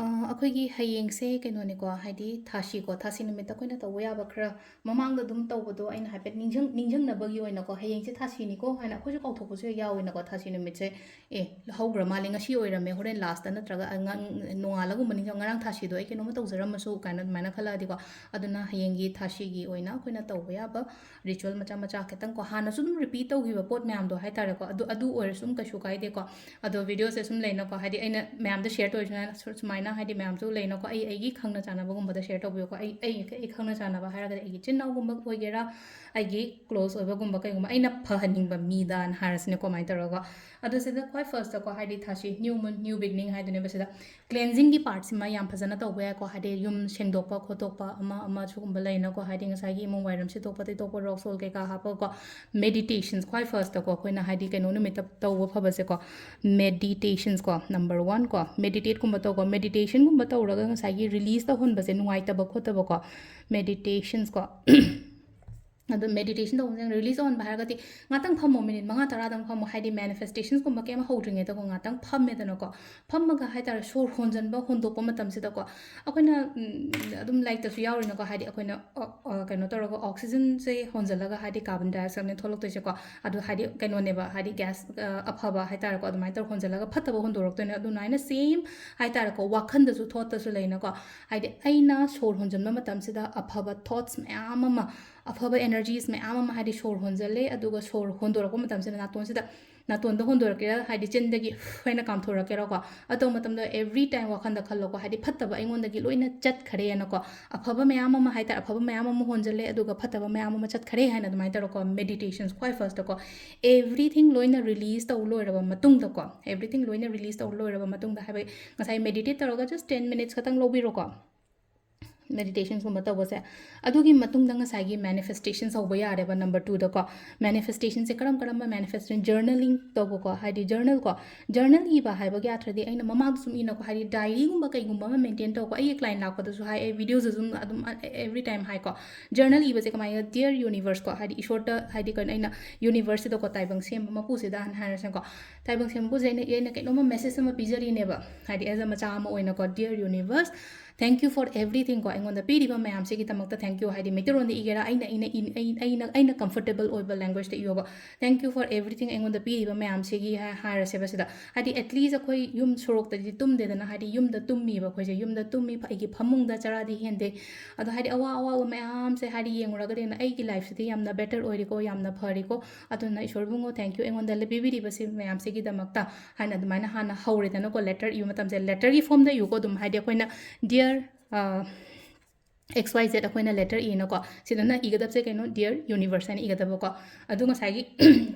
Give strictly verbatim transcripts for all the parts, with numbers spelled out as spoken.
ꯑ, ꯑꯩꯈꯣꯏꯒꯤ ꯍꯌꯦꯡꯁꯦ ꯀꯩꯅꯣꯅꯤꯀꯣ, ꯍꯥꯏꯗꯤ ꯊꯥꯁꯤꯀꯣ, ꯊꯥꯁꯤ ꯅꯨꯃꯤꯠꯇ ꯑꯩꯈꯣꯏꯅ ꯇꯧꯕ ꯌꯥꯕ ꯈꯔ, ꯃꯃꯥꯡꯗ ꯑꯗꯨꯝ ꯇꯧꯕꯗꯣ ꯑꯩꯅ ꯍꯥꯏꯐꯦꯠ ꯅꯤꯡꯁꯤꯡ-, ꯅꯤꯡꯁꯤꯡꯅꯕꯒꯤ ꯑꯣꯏꯅꯀꯣ, ꯍꯌꯦꯡꯁꯦ ꯊꯥꯁꯤꯅꯤꯀꯣ ꯍꯥꯏꯅ ꯑꯩꯈꯣꯏꯁꯨ ꯀꯥꯎꯊꯣꯛꯄꯁꯨ ꯍꯦꯛ ꯌꯥꯎꯋꯦꯅꯀꯣ, ꯊꯥꯁꯤ ꯅꯨꯃꯤꯠꯁꯦ, "ꯑꯦ, ꯍꯧꯈ꯭ꯔ ꯃꯥꯜꯂꯦ, ꯉꯁꯤ ꯑꯣꯏꯔꯝꯃꯦ", ꯍꯣꯔꯦꯟ ꯂꯥꯁꯇ ꯅꯠꯇ꯭ꯔꯒ ꯑꯉꯥꯡ ꯅꯣꯡꯉꯥꯜꯂꯒꯨꯝꯕ ꯅꯤꯡꯁꯤꯡ, "ꯉꯔꯥꯡ ꯊꯥꯁꯤꯗꯣ ꯑꯩ ꯀꯩꯅꯣꯝꯃ ꯇꯧꯖꯔꯝꯃꯁꯨ" ꯀꯥꯏꯅ ꯑꯗꯨꯃꯥꯏꯅ ꯈꯜꯂꯛꯑꯗꯤꯀꯣ꯫ ꯑꯗꯨꯅ ꯍꯌꯦꯡꯒꯤ ꯊꯥꯁꯤꯒꯤ ꯑꯣꯏꯅ ꯑꯩꯈꯣꯏꯅ ꯇꯧꯕ ꯌꯥꯕ ꯔꯤꯆꯨꯋꯦꯜ ꯃꯆꯥ ꯃꯆꯥ ꯈꯤꯇꯪꯀꯣ, ꯍꯥꯟꯅꯁꯨ ꯑꯗꯨꯝ ꯔꯤꯄꯤꯠ ꯇꯧꯈꯤꯕ ꯄꯣꯠ ꯃꯌꯥꯝꯗꯣ ꯍꯥꯏꯇꯥꯔꯦꯀꯣ, ꯑꯗꯨ, ꯑꯗꯨ ꯑꯣꯏꯔꯁꯨ ꯑꯗꯨꯝ ꯀꯩꯁꯨ ꯀꯥꯏꯗꯦꯀꯣ꯫ ꯑꯗꯣ ꯚꯤꯗꯤꯑꯣꯁꯦ ꯁꯨꯝ ꯂꯩꯅꯀꯣ, ꯍꯥꯏꯗꯤ ꯑꯩꯅ ꯃꯌꯥꯝꯗ ꯁꯤꯌꯔ ꯇꯧꯔꯤꯁꯤꯅ ꯁꯨ-, ꯁꯨꯃꯥꯏꯅ, ꯍꯥꯏꯗꯤ ꯃꯌꯥꯝꯁꯨ ꯂꯩꯅꯀꯣ, ꯑꯩ, ꯑꯩꯒꯤ ꯈꯪꯅ ꯆꯥꯟꯅꯕꯒꯨꯝꯕꯗ ꯁꯤꯌꯔ ꯇꯧꯕꯤꯌꯨꯀꯣ꯫ ꯑꯩ, ꯑꯩ, ꯑꯩ ꯈꯪꯅ ꯆꯥꯟꯅꯕ ꯍꯥꯏꯔꯒꯗꯤ ꯑꯩꯒꯤ ꯏꯆꯤꯟ ꯏꯅꯥꯎꯒꯨꯝꯕ ꯑꯣꯏꯒꯦꯔꯥ, ꯑꯩꯒꯤ ꯀ꯭ꯂꯣꯁ ꯑꯣꯏꯕꯒꯨꯝꯕ ꯀꯩꯒꯨꯝꯕ, ꯑꯩꯅ ꯐꯍꯟꯅꯤꯡꯕ ꯃꯤꯗꯅ ꯍꯥꯏꯔꯁꯤꯅꯦꯀꯣ, ꯑꯗꯨꯃꯥꯏꯅ ꯇꯧꯔꯒ꯫ ꯑꯗꯣ ꯁꯤꯗ ꯈ꯭ꯋꯥꯏ ꯐꯥꯔꯁꯇꯀꯣ, ꯍꯥꯏꯗꯤ ꯊꯥꯁꯤ ꯅ꯭ꯌꯨ ꯃꯨꯟ, ꯅ꯭ꯌꯨ ꯕꯤꯒꯤꯅꯤꯡ ꯍꯥꯏꯗꯣꯏꯅꯦꯕ, ꯁꯤꯗ ꯀ꯭ꯂꯦꯟꯖꯤꯡꯒꯤ ꯄꯥꯔꯠꯁꯤꯃ ꯌꯥꯝ ꯐꯖꯅ ꯇꯧꯕ ꯌꯥꯏꯀꯣ, ꯍꯥꯏꯗꯤ ꯌꯨꯝ ꯁꯦꯡꯗꯣꯛꯄ ꯈꯣꯠꯇꯣꯛꯄ ꯑꯃ ꯑꯃ ꯁꯤꯒꯨꯝꯕ ꯂꯩꯅꯀꯣ, ꯍꯥꯏꯗꯤ ꯉꯁꯥꯏꯒꯤ ꯏꯃꯨꯡ ꯋꯥꯏꯔꯝ ꯁꯤꯠꯇꯣꯛꯄ ꯇꯩꯊꯣꯛꯄ, ꯔꯣꯛ ꯁꯣꯜ ꯀꯩꯀꯥ ꯍꯥꯞꯄꯒꯀꯣ, ꯃꯦꯗꯤꯇꯦꯁꯟꯁ ꯈ꯭ꯋꯥꯏ ꯐꯥꯔꯁꯇꯀꯣ, ꯑꯩꯈꯣꯏꯅ ꯍꯥꯏꯗꯤ ꯀꯩꯅꯣ ꯅꯨꯃꯤꯠꯇ ꯇꯧꯕ ꯐꯕꯁꯦꯀꯣ, ꯃꯦꯗꯤꯇꯦꯁꯟꯁꯀꯣ, ꯅꯝꯕꯔ ꯋꯥꯟ ꯀꯣ, ꯃꯦꯗꯤꯇꯦꯠꯀꯨꯝꯕ ꯇꯧꯀꯣ, ꯃꯦꯗꯤꯇꯦꯁꯟꯒꯨꯝꯕ ꯇꯧꯔꯒ ꯉꯁꯥꯏꯒꯤ ꯔꯤꯂꯤꯁ ꯇꯧꯍꯟꯕꯁꯦ, ꯅꯨꯡꯉꯥꯏꯇꯕ ꯈꯣꯠꯇꯕꯀꯣ, ꯃꯦꯗꯤꯇꯦꯁꯟꯁꯀꯣ꯫ ꯑꯗꯣ ꯃꯦꯗꯤꯇꯦꯁꯟ ꯇꯧꯕꯁꯦ ꯔꯤꯂꯤꯁ ꯇꯧꯍꯟꯕ ꯍꯥꯏꯔꯒꯗꯤ ꯉꯥꯛꯇꯪ ꯐꯝꯃꯣ, ꯃꯤꯅꯤꯠ ꯃꯉꯥ ꯇꯔꯥꯗꯪ ꯐꯝꯃꯣ, ꯍꯥꯏꯗꯤ ꯃꯦꯅꯤꯐꯦꯁꯇꯦꯁꯟꯁꯀꯨꯝꯕ ꯀꯩꯝ ꯍꯧꯗ꯭ꯔꯤꯉꯩꯗꯀꯣ ꯉꯥꯛꯇꯪ ꯐꯝꯃꯦꯗꯅꯀꯣ, ꯐꯝꯃꯒ ꯍꯥꯏꯇꯥꯔꯦ, ꯁꯣꯔ ꯍꯣꯟꯖꯟꯕ ꯍꯣꯟꯗꯣꯛꯄ ꯃꯇꯝꯁꯤꯗꯀꯣ, ꯑꯩꯈꯣꯏꯅ, ꯎꯝ, ꯑꯗꯨꯝ ꯂꯥꯏꯔꯤꯛꯇꯁꯨ ꯌꯥꯎꯔꯤꯅꯀꯣ, ꯍꯥꯏꯗꯤ ꯑꯩꯈꯣꯏꯅ, ꯑ, ꯑ, ꯀꯩꯅꯣ ꯇꯧꯔꯒ ꯑꯣꯛꯁꯤꯖꯟꯁꯦ ꯍꯣꯟꯖꯜꯂꯒ ꯍꯥꯏꯗꯤ ꯀꯥꯔꯕꯟ ꯗꯥꯏꯑꯣꯛꯁꯥꯏꯗꯅꯦ ꯊꯣꯛꯂꯛꯇꯣꯏꯁꯦꯀꯣ, ꯑꯗꯨ ꯍꯥꯏꯗꯤ ꯀꯩꯅꯣꯅꯦꯕ, ꯍꯥꯏꯗꯤ ꯒ꯭ꯌꯥꯁ, ꯑ, ꯑꯐꯕ ꯍꯥꯏꯇꯥꯔꯦꯀꯣ, ꯑꯗꯨꯃꯥꯏꯅ ꯇꯧꯔ ꯍꯣꯟꯖꯜꯂꯒ ꯐꯠꯇꯕ ꯍꯣꯟꯗꯣꯔꯛꯇꯣꯏꯅꯦ꯫ ꯑꯗꯨꯃꯥꯏꯅ ꯁꯦꯝ ꯍꯥꯏꯇꯥꯔꯦꯀꯣ, ꯋꯥꯈꯟꯗꯁꯨ ꯊꯣꯠꯇꯁꯨ ꯂꯩꯅꯀꯣ, ꯍꯥꯏꯗꯤ ꯑꯩꯅ ꯁꯣꯔ ꯍꯣꯟꯖꯟꯕ ꯃꯇꯝꯁꯤꯗ ꯑꯐꯕ ꯊꯣꯠꯁ ꯃꯌꯥꯝ ꯑꯃ, ꯑꯐꯕ ꯑꯦꯅꯔꯖꯤꯁ ꯃꯌꯥꯝ ꯑꯃ, ꯍꯥꯏꯗꯤ ꯁꯣꯔ ꯍꯣꯟꯖꯜꯂꯦ, ꯑꯗꯨꯒ ꯁꯣꯔ ꯍꯣꯟꯗꯣꯔꯛꯄ ꯃꯇꯝꯁꯤꯗ ꯅꯥꯇꯣꯟꯁꯤꯗ, ꯅꯥꯇꯣꯟꯗ ꯍꯣꯟꯗꯣꯔꯛꯀꯦꯔꯥ, ꯍꯥꯏꯗꯤ ꯆꯤꯟꯗꯒꯤ ꯍꯥꯏꯅ ꯀꯥꯝꯊꯣꯔꯛꯀꯦꯔꯥꯀꯣ, ꯑꯗꯨ ꯃꯇꯝꯗ ꯑꯦꯕ꯭ꯔꯤ ꯇꯥꯏꯝ ꯋꯥꯈꯟꯗ ꯈꯜꯂꯣꯀꯣ, ꯍꯥꯏꯗꯤ ꯐꯠꯇꯕ ꯑꯩꯉꯣꯟꯗꯒꯤ ꯂꯣꯏꯅ ꯆꯠꯈꯔꯦꯅꯀꯣ, ꯑꯐꯕ ꯃꯌꯥꯝ ꯑꯃ ꯍꯥꯏꯇꯥꯔꯦ, ꯑꯐꯕ ꯃꯌꯥꯝ ꯑꯃ ꯍꯣꯟꯖꯜꯂꯦ, ꯑꯗꯨꯒ ꯐꯠꯇꯕ ꯃꯌꯥꯝ ꯑꯃ ꯆꯠꯈꯔꯦ ꯍꯥꯏꯅ ꯑꯗꯨꯃꯥꯏꯅ ꯇꯧꯔꯣꯀꯣ꯫ ꯃꯦꯗꯤꯇꯦꯁꯟꯁ ꯈ꯭ꯋꯥꯏ ꯐꯥꯔꯁꯇꯀꯣ, ꯑꯦꯕ꯭ꯔꯤꯊꯤꯡ ꯂꯣꯏꯅ ꯔꯤꯂꯤꯁ ꯇꯧ ꯂꯣꯏꯔꯕ ꯃꯇꯨꯡꯗꯀꯣ, ꯑꯦꯕ꯭ꯔꯤꯊꯤꯡ ꯂꯣꯏꯅ ꯔꯤꯂꯤꯁ ꯇꯧ ꯂꯣꯏꯔꯕ ꯃꯇꯨꯡꯗ, ꯍꯥꯏꯕꯗꯤ ꯉꯁꯥꯏ ꯃꯦꯗꯤꯇꯦꯠ ꯇꯧꯔꯒ ꯖꯁ ꯇꯦꯟ ꯃꯤꯅꯤꯠꯁ ꯈꯛꯇꯪ ꯂꯧꯕꯤꯔꯣꯀꯣ꯫ ꯃꯦꯗꯤꯇꯦꯁꯟꯒꯨꯝꯕ ꯇꯧꯕꯁꯦ꯫ ꯑꯗꯨꯒꯤ ꯃꯇꯨꯡꯗ ꯉꯁꯥꯏꯒꯤ ꯃꯦꯅꯤꯐꯦꯁꯇꯦꯁꯟ ꯍꯧꯕ ꯌꯥꯔꯦꯕ꯫ ꯅꯝꯕꯔ ꯇꯨꯗꯀꯣ, ꯃꯦꯅꯤꯐꯦꯁꯇꯦꯁꯟꯁꯦ ꯀꯔꯝ ꯀꯔꯝꯕ ꯃꯦꯅꯤꯐꯦꯁꯇꯦꯁꯟ? ꯖꯔꯅꯦꯂꯤꯡ ꯇꯧꯕꯀꯣ, ꯍꯥꯏꯗꯤ ꯖꯔꯅꯦꯜ ꯀꯣ, ꯖꯔꯅꯦꯜ ꯏꯕ ꯍꯥꯏꯕꯒꯤ ꯑꯥꯔꯊꯗꯤ ꯑꯩꯅ ꯃꯃꯥꯡꯗꯁꯨ ꯏꯅꯀꯣ, ꯍꯥꯏꯗꯤ ꯗꯥꯏꯔꯤꯒꯨꯝꯕ ꯀꯩꯒꯨꯝꯕ ꯑꯃ ꯃꯦꯟꯇꯦꯟ ꯇꯧꯀꯣ꯫ ꯑꯩꯒꯤ ꯀ꯭ꯂꯥꯏꯟ ꯂꯥꯛꯄꯗꯁꯨ ꯍꯥꯏ, ꯑꯩ ꯚꯤꯗꯤꯑꯣꯁꯗ ꯑꯗꯨꯝ ꯑꯗꯨꯝ ꯑꯦꯕ꯭ꯔꯤ ꯇꯥꯏꯝ ꯍꯥꯏꯀꯣ, ꯖꯔꯅꯦꯜ ꯏꯕꯁꯦ ꯀꯃꯥꯏꯅ, ꯗꯤꯌꯔ ꯌꯨꯅꯤꯚꯔꯁ ꯀꯣ, ꯍꯥꯏꯗꯤ ꯏꯁꯣꯔꯗ, ꯍꯥꯏꯗꯤ ꯀꯩꯅꯣ, ꯑꯩꯅ ꯌꯨꯅꯤꯚꯔꯁꯁꯤꯗꯀꯣ, ꯇꯥꯏꯕꯪ ꯁꯦꯝꯕ ꯃꯄꯨꯁꯤꯗ ꯍꯥꯏꯔꯁꯦꯀꯣ, ꯇꯥꯏꯕꯪ ꯁꯦꯝꯕ ꯃꯄꯨꯁꯦ ꯑꯩꯅ, ꯑꯩꯅ ꯀꯩꯅꯣꯝꯃ ꯃꯦꯁꯦꯖ ꯑꯃ ꯄꯤꯖꯔꯤꯅꯦꯕ, ꯍꯥꯏꯗꯤ ꯑꯦꯖ ꯑ ꯃꯆꯥ ꯑꯃ ꯑꯣꯏꯅꯀꯣ, dear universe, thank you for everything ꯀꯣ, ꯑꯩꯉꯣꯟꯗ ꯄꯤꯔꯤꯕ ꯃꯌꯥꯝꯁꯤꯒꯤꯗꯃꯛꯇ thank you, ꯍꯥꯏꯗꯤ ꯃꯩꯇꯩꯔꯣꯟꯗ ꯏꯒꯦꯔꯥ, ꯑꯩꯅ, ꯑꯩꯅ, ꯑꯩꯅ, ꯑꯩꯅ comfortable ꯑꯣꯏꯕ ꯂꯦꯡꯒ꯭ꯋꯦꯖꯇ ꯏꯌꯣꯕ, thank you for everything ꯑꯩꯉꯣꯟꯗ ꯄꯤꯔꯤꯕ ꯃꯌꯥꯝꯁꯤꯒꯤ ꯍꯥꯏ-, ꯍꯥꯏꯔꯁꯦꯕ ꯁꯤꯗ꯫ ꯍꯥꯏꯗꯤ at least ꯑꯩꯈꯣꯏ ꯌꯨꯝ ꯁꯣꯔꯣꯛꯇꯗꯤ ꯇꯨꯝꯗꯦꯗꯅ, ꯍꯥꯏꯗꯤ ꯌꯨꯝꯗ ꯇꯨꯝꯃꯤꯕ ꯑꯩꯈꯣꯏꯁꯦ, ꯌꯨꯝꯗ ꯇꯨꯝꯃꯤ, ꯑꯩꯒꯤ ꯐꯃꯨꯡꯗ ꯆꯔꯥꯗꯤ ꯍꯦꯟꯗꯦ꯫ ꯑꯗꯣ ꯍꯥꯏꯗꯤ ꯑꯋꯥ ꯑꯋꯥꯕ ꯃꯌꯥꯝꯁꯦ ꯍꯥꯏꯗꯤ ꯌꯦꯡꯉꯨꯔꯒꯗꯤ ꯑꯩꯒꯤ ꯂꯥꯏꯐꯁꯤꯗꯤ ꯌꯥꯝꯅ ꯕꯦꯇꯔ ꯑꯣꯏꯔꯤꯀꯣ, ꯌꯥꯝꯅ ꯐꯔꯤꯀꯣ, ꯑꯗꯨꯅ ꯏꯁꯣꯔ ꯏꯕꯨꯡꯉꯣ, thank you ꯑꯩꯉꯣꯟꯗ ꯄꯤꯕꯤꯔꯤꯕꯁꯤ ꯃꯌꯥꯝꯁꯤꯒꯤꯗꯃꯛꯇ ꯍꯥꯏꯅ ꯑꯗꯨꯃꯥꯏꯅ ꯍꯥꯟꯅ ꯍꯧꯔꯦꯗꯅꯀꯣ꯫ ꯂꯦꯇꯔ ꯏꯕ ꯃꯇꯝꯁꯦ ꯂꯦꯇꯔꯒꯤ ꯐꯣꯝꯗ ꯏꯌꯨꯀꯣ꯫ ꯑꯗꯨꯝ ꯍꯥꯏꯗꯤ ꯑꯩꯈꯣꯏꯅ ꯗꯤꯌꯔ ꯑꯦꯛꯁ ꯋꯥꯏ ꯖꯦꯠ ꯑꯩꯈꯣꯏꯅ ꯂꯦꯇꯔ ꯏꯅꯀꯣ꯫ ꯁꯤꯗꯅ ꯏꯒꯗꯕꯁꯦ ꯀꯩꯅꯣ? ꯗꯤꯌꯔ ꯌꯨꯅꯤꯚꯔꯁ ꯍꯥꯏꯅ ꯏꯒꯗꯕꯀꯣ꯫ ꯑꯗꯨ ꯉꯁꯥꯏꯒꯤ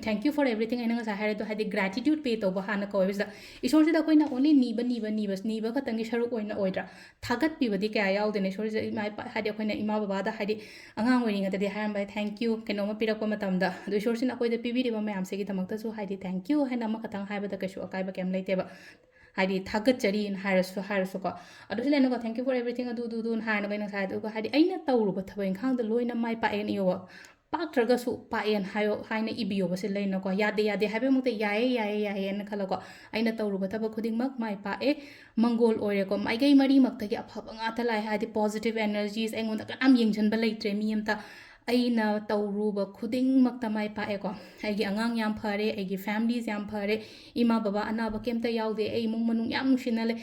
thank you for everything ꯑꯩꯅ ꯉꯁꯥꯏ ꯍꯥꯏꯔꯦꯗꯣ, ꯍꯥꯏꯗꯤ ꯒ꯭ꯔꯦꯇꯤꯇ꯭ꯌꯨꯠ ꯄꯦ ꯇꯧꯕ ꯍꯥꯟꯅ ꯀꯧꯋꯦꯕ ꯁꯤꯗ꯫ ꯏꯁꯣꯔꯁꯤꯗ ꯑꯩꯈꯣꯏꯅ only ꯅꯤꯕ, ꯅꯤꯕ, ꯅꯤꯕ, ꯅꯤꯕ ꯈꯛꯇꯪꯒꯤ ꯁꯔꯨꯛ ꯑꯣꯏꯅ ꯑꯣꯏꯗ꯭ꯔꯥ? ꯊꯥꯒꯠꯄꯤꯕꯗꯤ ꯀꯌꯥ ꯌꯥꯎꯗꯦꯅ ꯏꯁꯣꯔꯁꯦ꯫ ꯏꯃꯥ ꯏꯄꯥ, ꯍꯥꯏꯗꯤ ꯑꯩꯈꯣꯏꯅ ꯏꯃꯥ ꯕꯕꯥꯗ ꯍꯥꯏꯗꯤ ꯑꯉꯥꯡ ꯑꯣꯏꯔꯤꯉꯩꯗꯗꯤ ꯍꯥꯏꯔꯝꯕ thank you ꯀꯩꯅꯣꯝꯃ ꯄꯤꯔꯛꯄ ꯃꯇꯝꯗ, ꯑꯗꯣ ꯏꯁꯣꯔꯁꯤꯅ ꯑꯩꯈꯣꯏꯗ ꯄꯤꯕꯤꯔꯤꯕ ꯃꯌꯥꯝꯁꯤꯒꯤꯗꯃꯛꯇꯁꯨ ꯍꯥꯏꯗꯤ thank you ꯍꯥꯏꯅ ꯑꯃꯈꯛꯇꯪ ꯍꯥꯏꯕꯗ ꯀꯩꯁꯨ ꯑꯀꯥꯏꯕ ꯀꯩꯝ ꯂꯩꯇꯦꯕ꯫ ꯍꯥꯏꯗꯤ ꯊꯥꯒꯠꯆꯔꯤꯅ ꯍꯥꯏꯔꯁꯨ, ꯍꯥꯏꯔꯁꯨꯀꯣ꯫ ꯑꯗꯨ ꯁꯤ ꯂꯩꯅꯀꯣ, thank you for everything ꯑꯗꯨ, ꯑꯗꯨ, ꯑꯗꯨ ꯍꯥꯏꯔꯒ ꯑꯩꯅ ꯉꯁꯥꯏ, ꯑꯗꯨꯒ ꯍꯥꯏꯗꯤ ꯑꯩꯅ ꯇꯧꯔꯨꯕ ꯊꯕꯛ ꯏꯪꯈꯥꯡꯗ ꯂꯣꯏꯅ ꯃꯥꯏ ꯄꯥꯛꯑꯦꯅ ꯏꯌꯣꯕ꯫ ꯄꯥꯛꯇ꯭ꯔꯒꯁꯨ ꯄꯥꯛꯑꯦꯅ ꯍꯥꯏꯌꯣ ꯍꯥꯏꯅ ꯏꯕꯤꯌꯣꯕ ꯁꯤ ꯂꯩꯅꯀꯣ꯫ ꯌꯥꯗꯦ, ꯌꯥꯗꯦ ꯍꯥꯏꯕꯃꯛꯇ ꯌꯥꯏꯌꯦ, ꯌꯥꯏꯌꯦ, ꯌꯥꯏꯌꯦꯅ ꯈꯜꯂꯣꯀꯣ꯫ ꯑꯩꯅ ꯇꯧꯔꯨꯕ ꯊꯕꯛ ꯈꯨꯗꯤꯡꯃꯛ ꯃꯥꯏ ꯄꯥꯛꯑꯦ, ꯃꯪꯒꯣꯜ ꯑꯣꯏꯔꯦꯀꯣ꯫ ꯃꯥꯏꯀꯩ ꯃꯔꯤꯃꯛꯇꯒꯤ ꯑꯐꯕ ꯉꯥꯛꯇ ꯂꯥꯛꯑꯦ, ꯍꯥꯏꯗꯤ positive energies, ꯑꯩꯉꯣꯟꯗ ꯀꯅꯥꯝ ꯌꯦꯡꯁꯤꯟꯕ ꯂꯩꯇ꯭ꯔꯦ ꯃꯤ ꯑꯝꯇ꯫ ꯑꯩꯅ ꯇꯧꯔꯨꯕ ꯈꯨꯗꯤꯡꯃꯛꯇ ꯃꯥꯏ ꯄꯥꯛꯑꯦꯀꯣ꯫ ꯑꯩꯒꯤ ꯑꯉꯥꯡ ꯌꯥꯝ ꯐꯔꯦ, ꯑꯩꯒꯤ families ꯌꯥꯝ ꯐꯔꯦ, ꯏꯃꯥ ꯕꯕꯥ ꯑꯅꯥꯕ ꯀꯩꯝꯇ ꯌꯥꯎꯗꯦ, ꯑꯩ ꯏꯃꯨꯡ ꯃꯅꯨꯡ ꯌꯥꯝ ꯅꯨꯡꯁꯤꯅ ꯂꯩ꯫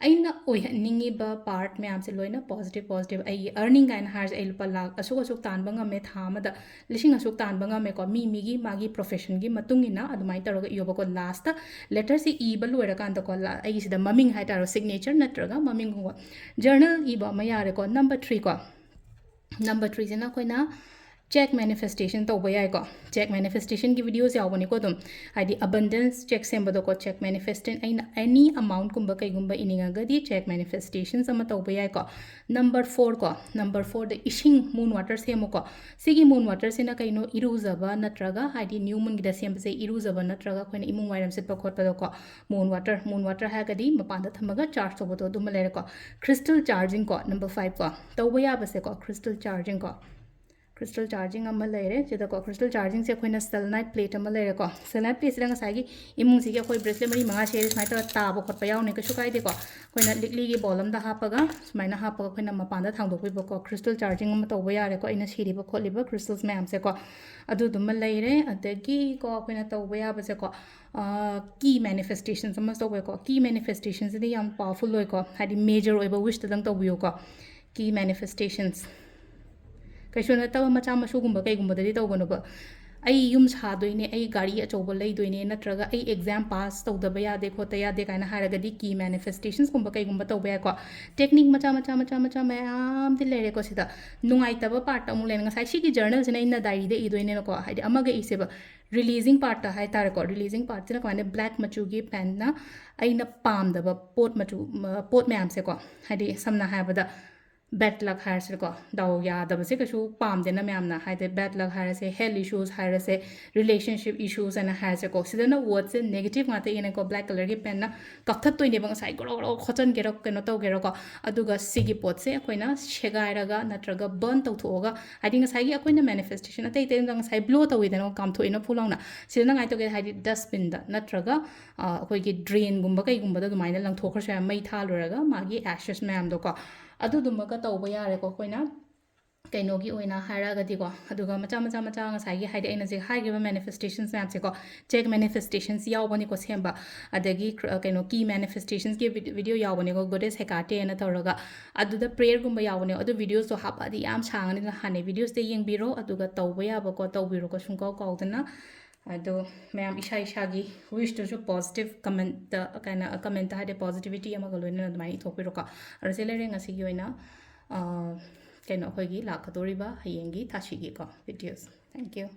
ꯑꯩꯅ ꯑꯣꯏꯍꯟꯅꯤꯡꯉꯤꯕ part ꯃꯌꯥꯝꯁꯦ ꯂꯣꯏꯅ positive, positive꯫ ꯑꯩꯒꯤ earning ꯀꯥꯏꯅ ꯍꯥꯏꯔꯁꯦ, ꯑꯩ ꯂꯨꯄꯥ ꯂꯥꯈ ꯑꯁꯨꯛ ꯑꯁꯨꯛ ꯇꯥꯟꯕ ꯉꯝꯃꯦ, ꯊꯥ ꯑꯃꯗ ꯂꯤꯁꯤꯡ ꯑꯁꯨꯛ ꯇꯥꯟꯕ ꯉꯝꯃꯦꯀꯣ꯫ ꯃꯤ ꯃꯤꯒꯤ ꯃꯥꯒꯤ professionꯒꯤ ꯃꯇꯨꯡ ꯏꯟꯅ ꯑꯗꯨꯃꯥꯏꯅ ꯇꯧꯔꯒ ꯏꯌꯣꯕꯀꯣ꯫ Lastꯇ ꯂꯦꯇꯔꯁꯤ ꯏꯕ ꯂꯣꯏꯔꯀꯥꯟꯗꯀꯣ, ꯂꯥ-, ꯑꯩꯒꯤꯁꯤꯗ ꯃꯃꯤꯡ ꯍꯥꯏꯇꯥꯔꯦ, signature ꯅꯠꯇ꯭ꯔꯒ ꯃꯃꯤꯡꯒꯨꯝꯕ꯫ Journal ꯏꯕ ꯑꯃ ꯌꯥꯔꯦꯀꯣ꯫ Number three ꯀꯣ, number threeꯁꯤꯅ ꯑꯩꯈꯣꯏꯅ Check manifestation ꯇꯧꯕ ꯌꯥꯏꯀꯣ. Check manifestationꯒꯤ videos ꯌꯥꯎꯕꯅꯤꯀꯣ ꯑꯗꯨꯝ, ꯍꯥꯏꯗꯤ abundance check ꯁꯦꯝꯕꯗꯣꯀꯣ. Check manifestation ꯑꯩꯅ any amountꯀꯨꯝꯕ ꯀꯩꯒꯨꯝꯕ ꯏꯅꯤꯡꯉꯒꯗꯤ check manifestations ꯑꯃ ꯇꯧꯕ ꯌꯥꯏꯀꯣ. Number four ꯀꯣ, number fourꯗ ꯏꯁꯤꯡ moon water ꯁꯦꯝꯃꯨꯀꯣ. ꯁꯤꯒꯤ moon waterꯁꯤꯅ ꯀꯩꯅꯣ? ꯏꯔꯨꯖꯕ ꯅꯠꯇ꯭ꯔꯒ, ꯍꯥꯏꯗꯤ new moonꯒꯤꯗ ꯁꯦꯝꯕꯁꯦ ꯏꯔꯨꯖꯕ ꯅꯠꯇ꯭ꯔꯒ ꯑꯩꯈꯣꯏꯅ ꯏꯃꯨꯡ ꯋꯥꯏꯔꯝ ꯁꯤꯠꯄ ꯈꯣꯠꯄꯗꯀꯣ. Moon water, moon water ꯍꯥꯏꯔꯒꯗꯤ ꯃꯄꯥꯟꯗ ꯊꯝꯃꯒ charge ꯇꯧꯕꯗꯣ ꯑꯗꯨꯃ ꯂꯩꯔꯦꯀꯣ. Crystal charging ꯀꯣ, number five ꯀꯣ, ꯇꯧꯕ ꯌꯥꯕꯁꯦꯀꯣ, crystal charging ꯀꯣ. Crystal charging ꯑꯃ ꯂꯩꯔꯦ ꯁꯤꯗꯀꯣ. Crystal chargingꯁꯦ ꯑꯩꯈꯣꯏꯅ selenite plate ꯑꯃ ꯂꯩꯔꯦꯀꯣ. Selenite plateꯁꯤꯗ ꯉꯁꯥꯏꯒꯤ ꯏꯃꯨꯡꯁꯤꯒꯤ ꯑꯩꯈꯣꯏ bracelet ꯃꯔꯤ ꯃꯉꯥ ꯁꯦꯠꯂꯦ, ꯁꯨꯃꯥꯏꯅ ꯇꯧꯔꯒ ꯇꯥꯕ ꯈꯣꯠꯄ ꯌꯥꯎꯅꯤ, ꯀꯩꯁꯨ ꯀꯥꯏꯗꯦꯀꯣ. ꯑꯩꯈꯣꯏꯅ ꯂꯤꯛꯂꯤꯒꯤ bowl ꯑꯃꯗ ꯍꯥꯞꯄꯒ, ꯁꯨꯃꯥꯏꯅ ꯍꯥꯞꯄꯒ ꯑꯩꯈꯣꯏꯅ ꯃꯄꯥꯟꯗ ꯊꯥꯡꯗꯣꯛꯄꯤꯕꯀꯣ. Crystal charging ꯑꯃ ꯇꯧꯕ ꯌꯥꯔꯦꯀꯣ, ꯑꯩꯅ ꯁꯤꯔꯤꯕ ꯈꯣꯠꯂꯤꯕ crystals ꯃꯌꯥꯝꯁꯦꯀꯣ. ꯑꯗꯨꯗꯨꯃ ꯂꯩꯔꯦ. ꯑꯗꯒꯤꯀꯣ, ꯑꯩꯈꯣꯏꯅ ꯇꯧꯕ ꯌꯥꯕꯁꯦꯀꯣ, key manifestations ꯑꯃ ꯇꯧꯕ ꯌꯥꯏꯀꯣ. Key manifestationꯁꯤꯗꯤ ꯌꯥꯝ powerful ꯑꯣꯏꯀꯣ, ꯍꯥꯏꯗꯤ major ꯑꯣꯏꯕ wishꯇꯗꯪ ꯇꯧꯕꯤꯌꯨꯀꯣ. Key manifestations ꯀꯩꯁꯨ ꯅꯠꯇꯕ ꯃꯆꯥ ꯃꯁꯨꯒꯨꯝꯕ ꯀꯩꯒꯨꯝꯕꯗꯗꯤ ꯇꯧꯒꯅꯨꯕ. ꯑꯩ ꯌꯨꯝ ꯁꯥꯗꯣꯏꯅꯦ, ꯑꯩ ꯒꯥꯔꯤ ꯑꯆꯧꯕ ꯂꯩꯗꯣꯏꯅꯦ, ꯅꯠꯇ꯭ꯔꯒ ꯑꯩ exam pass ꯇꯧꯗꯕ ꯌꯥꯗꯦ ꯈꯣꯠꯇ ꯌꯥꯗꯦ ꯀꯥꯏꯅ ꯍꯥꯏꯔꯒꯗꯤ key manifestationsꯀꯨꯝꯕ ꯀꯩꯒꯨꯝꯕ ꯇꯧꯕ ꯌꯥꯏꯀꯣ. Technique ꯃꯆꯥ ꯃꯆꯥ ꯃꯆꯥ ꯃꯆꯥ ꯃꯌꯥꯝꯗꯤ ꯂꯩꯔꯦꯀꯣ. ꯁꯤꯗ ꯅꯨꯡꯉꯥꯏꯇꯕ partꯇ ꯑꯃꯨꯛ ꯂꯩꯔꯦ. ꯉꯁꯥꯏ ꯁꯤꯒꯤ journalꯁꯤꯅ ꯑꯩꯅ diaryꯗ ꯏꯗꯣꯏꯅꯦꯅꯀꯣ, ꯍꯥꯏꯗꯤ ꯑꯃꯒ ꯏꯁꯦꯕ. Releasing partꯇ ꯍꯥꯏꯇꯥꯔꯦꯀꯣ. Releasing partꯁꯤꯅ ꯀꯃꯥꯏꯅ? Black ꯃꯆꯨꯒꯤ penꯅ ꯑꯩꯅ ꯄꯥꯝꯗꯕ ꯄꯣꯠ ꯃꯆꯨ, ꯄꯣꯠ ꯃꯌꯥꯝꯁꯦꯀꯣ, ꯍꯥꯏꯗꯤ ꯁꯝꯅ ꯍꯥꯏꯔꯕꯗ bad luck ꯍꯥꯏꯔꯁꯤꯀꯣ, ꯗꯥꯎ ꯌꯥꯗꯕꯁꯦ ꯀꯩꯁꯨ ꯄꯥꯝꯗꯦꯅ ꯃꯌꯥꯝꯅ, ꯍꯥꯏꯗꯤ bad luck ꯍꯥꯏꯔꯁꯦ, health issues ꯍꯥꯏꯔꯁꯦ, relationship issues ꯍꯥꯏꯅ ꯍꯥꯏꯔꯁꯦꯀꯣ. ꯁꯤꯗꯅ wordꯁꯦ negative ꯉꯥꯛꯇ ꯏꯅꯀꯣ, black colourꯒꯤ penꯅ ꯀꯛꯊꯠꯇꯣꯏꯅꯦꯕ. ꯉꯁꯥꯏ ꯒ꯭ꯔꯣ ꯒ꯭ꯔꯣ ꯈꯣꯠꯆꯟꯒꯦꯔꯣ, ꯀꯩꯅꯣ ꯇꯧꯒꯦꯔꯣꯀꯣ, ꯑꯗꯨꯒ ꯁꯤꯒꯤ ꯄꯣꯠꯁꯦ ꯑꯩꯈꯣꯏꯅ ꯁꯦꯒꯥꯏꯔꯒ ꯅꯠꯇ꯭ꯔꯒ burn ꯇꯧꯊꯣꯛꯑꯒ, ꯍꯥꯏꯗꯤ ꯉꯁꯥꯏꯒꯤ ꯑꯩꯈꯣꯏꯅ manifestation ꯑꯇꯩ ꯑꯇꯩꯗ ꯉꯁꯥꯏ blow ꯇꯧꯋꯤꯗꯅ, ꯀꯥꯝꯊꯣꯛꯏꯅ ꯐꯨ ꯂꯥꯎꯅ, ꯁꯤꯗꯅ ꯀꯃꯥꯏꯅ ꯇꯧꯒꯦ ꯍꯥꯏꯗꯤ dustbinꯗ ꯅꯠꯇ꯭ꯔꯒ ꯑꯩꯈꯣꯏꯒꯤ drainꯒꯨꯝꯕ ꯀꯩꯒꯨꯝꯕꯗ ꯑꯗꯨꯃꯥꯏꯅ ꯂꯪꯊꯣꯛꯈ꯭ꯔꯁꯨ ꯌꯥꯏ, ꯃꯩ ꯊꯥꯜꯂꯨꯔꯒ ꯃꯥꯒꯤ ashes ꯃꯌꯥꯝꯗꯣꯀꯣ. ꯑꯗꯨꯗꯨꯃꯒ ꯇꯧꯕ ꯌꯥꯔꯦꯀꯣ ꯑꯩꯈꯣꯏꯅ ꯀꯩꯅꯣꯒꯤ ꯑꯣꯏꯅ ꯍꯥꯏꯔꯒꯗꯤꯀꯣ. ꯑꯗꯨꯒ ꯃꯆꯥ ꯃꯆꯥ ꯃꯆꯥ ꯉꯁꯥꯏꯒꯤ ꯍꯥꯏꯗꯤ ꯑꯩꯅ ꯍꯧꯖꯤꯛ ꯍꯥꯏꯈꯤꯕ manifestations ꯃꯌꯥꯝꯁꯦꯀꯣ, check manifestations ꯌꯥꯎꯕꯅꯤꯀꯣ ꯁꯦꯝꯕ, ꯑꯗꯒꯤ ꯀ꯭ꯔ-, ꯀꯩꯅꯣ, key manifestationsꯀꯤ vid-, video ꯌꯥꯎꯕꯅꯤꯀꯣ, Goddess Hecateꯑꯅ ꯇꯧꯔꯒ. ꯑꯗꯨꯗ prayerꯒꯨꯝꯕ ꯌꯥꯎꯕꯅꯦ, ꯑꯗꯨ videosꯇꯣ ꯍꯥꯞꯄꯛꯑꯗꯤ ꯌꯥꯝ ꯁꯥꯡꯉꯅꯤ, ꯑꯗꯨꯅ ꯍꯥꯟꯅꯩ videosꯇ ꯌꯦꯡꯕꯤꯔꯣ, ꯑꯗꯨꯒ ꯇꯧꯕ ꯌꯥꯕꯀꯣ ꯇꯧꯕꯤꯔꯣꯀꯣ, ꯁꯨꯡꯀꯥꯎ ꯀꯥꯎꯗꯅ. ꯑꯗꯣ ꯃꯌꯥꯝ ꯏꯁꯥ ꯏꯁꯥꯒꯤ wishꯇꯨꯁꯨ positive commentꯇ, ꯀꯩꯅꯣ, commentꯇ ꯍꯥꯏꯗꯤ positivity ꯑꯃꯒ ꯂꯣꯏꯅꯅ ꯑꯗꯨꯃꯥꯏꯅ ꯏꯊꯣꯛꯄꯤꯔꯣꯀꯣ. ꯑꯗꯣ ꯁꯤ ꯂꯩꯔꯦ ꯉꯁꯤꯒꯤ ꯑꯣꯏꯅ, ꯑ, ꯀꯩꯅꯣ ꯑꯩꯈꯣꯏꯒꯤ ꯂꯥꯛꯀꯗꯧꯔꯤꯕ ꯍꯌꯦꯡꯒꯤ ꯊꯥꯁꯤꯒꯤꯀꯣ videos. Thank you.